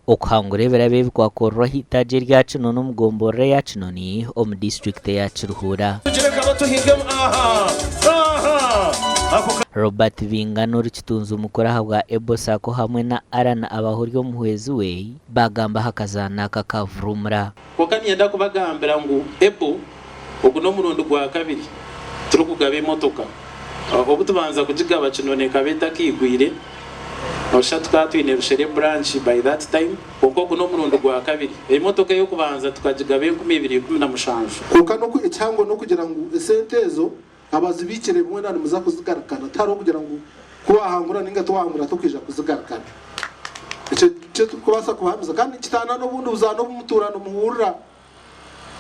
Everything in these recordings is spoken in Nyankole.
Okuhangura ebirabo ebi kwakorerwa aha itaagi erya Kinoni omu gomborora eya Kinoni omu disiturikiti eya Kiruhura. Robert Bingana ori kitunzi mukuru ahabwa Ebo Sacco hamwe na Allan Abahuri omuhwezi we baagamba aha kazaano aka aka Vurumura. Kwonka niinyenda kubagambira ngu Ebo ogu n'omurundi gwakabiri turikugaba emotoka. Obu tubanza kugigaba Kinoni ekaba etakaigwire. Noshusha tukaba twine Rushere branch by that time kwonka ogu n'omurundi gwakabiri. Emotoka ey'okubanza tukagigaba 2017. Kwonka n'oku ekihango n'okugira ngu esente ezo abazibiikire mwena nimuza kuzigarukana tihariho kugira ngu ku waahangura nainga tiwaahangura tokwija kuzigarukana. Ekyo nikyo turikubaasa kubahamiza kandi nikitaana n'obundi buzaano obu mutuura nimuhurira.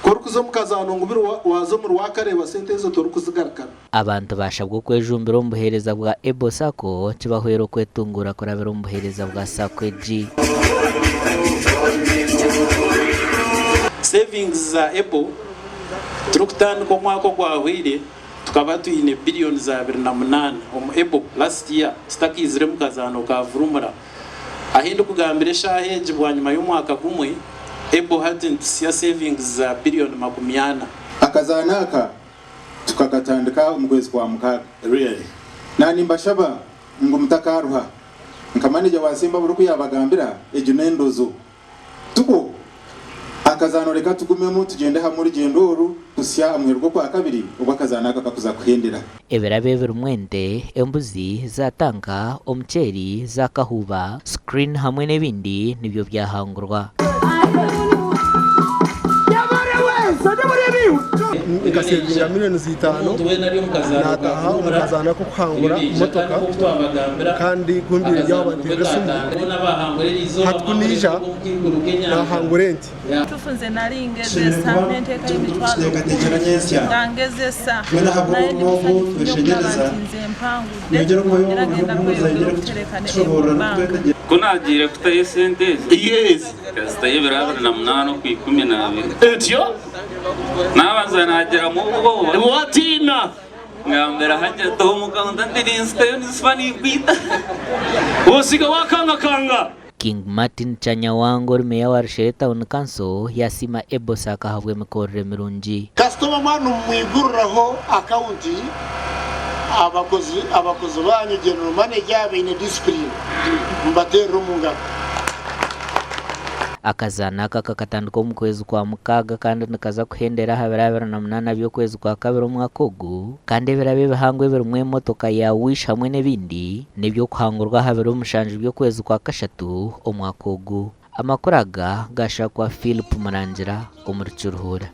Ku orikuza omu kazaano ngu biri waaza omuri waakareeba sente ezo torikuzigarukana. Abantu baashabwa okwejumbira omu buheereza bwa Ebo Sacco kibahwere okwetunguura kurabira omu buheereza bwa Sacco egi. Savings za Ebo turikutandika omwaka ogwahweire tukaba twine billions 28 omu Ebo last year tutakaizire omu kazaano ka Vurumura. Ahi ndikugambira eshaaha egi bwanyima y'omwaka gumwe, Ebo hati nitutsya savings za billion 40. Akazaano aka tukakatandika omu kwezi kwa Mukaaga. Na nimbashaba ngu mutakaruha. Nka maneja wa Sembabule oku yaabagambira, egyo n'endozo. Tikwo? Akazaano reka tugumemu tugyende hamwe orugyendo oru kuhitsya aha muheru gw'Okwakabiri obu akazaano aka kakuza kuhendera. Ebirabo ebirimu ente, embuzi, zaatanka, omuceeri, zaakahuuba, screen hamwe n'ebindi nibyo byahangurwa. Nkasevinga millions itaano naataaha omu kazaano ak'okuhangura motoka kandi ku mbaire ndi aho banteerera esimu hati ku naija naahangura ente. Kituufu nze nali ngezesa nenteekayo emitwaro Kituteekateekyera ikumi nyentsya. nga ngezesa Twena ahabw'obu naye ndi obu musanyufu nyo okulaba tweshengyereza, nti nze mpangudde nyongyere okubayo era obu ngenda n'okuhuumuza kweyongera nyongyere okutereka ne kutushoboorora Ebo Bank. n'okutwetegyereza. Ku naagiire kutayo esente ezo, Yes. nkazitayo ebiro 28 okwa 12. Etyo? Naabanza naagiramu obwoba. Waatiina? Ngambira Hajjat omuka ngu nti ninzitayo nizisiba ninkwita. Osiga waakangakanga. King Martin Chanyawanga ori Meeya wa Rushere Town Council yasiima Ebosak ahabw'emikorere mirungi. Kasitoma mwaba nimumwiguriraho akawunti, abakozi abakozi baanyu, General Manager, baine discipline, mubateerere omu ngaro. Akazaano aka kakatandika omu kwezi kwa Mukaaga kandi nikaza kuhendera aha biro 28 by'okwezi kwa kabiri omwaka ogu kandi ebirabo ebihango ebirimu emotoka ya Wish hamwe n'ebindi n'eby'okuhangurwa aha biro mushanju by'okwezi kwa kashatu omwaka ogu. Amakuru aga gaashakwa Philip Murangira omuri Kiruhura.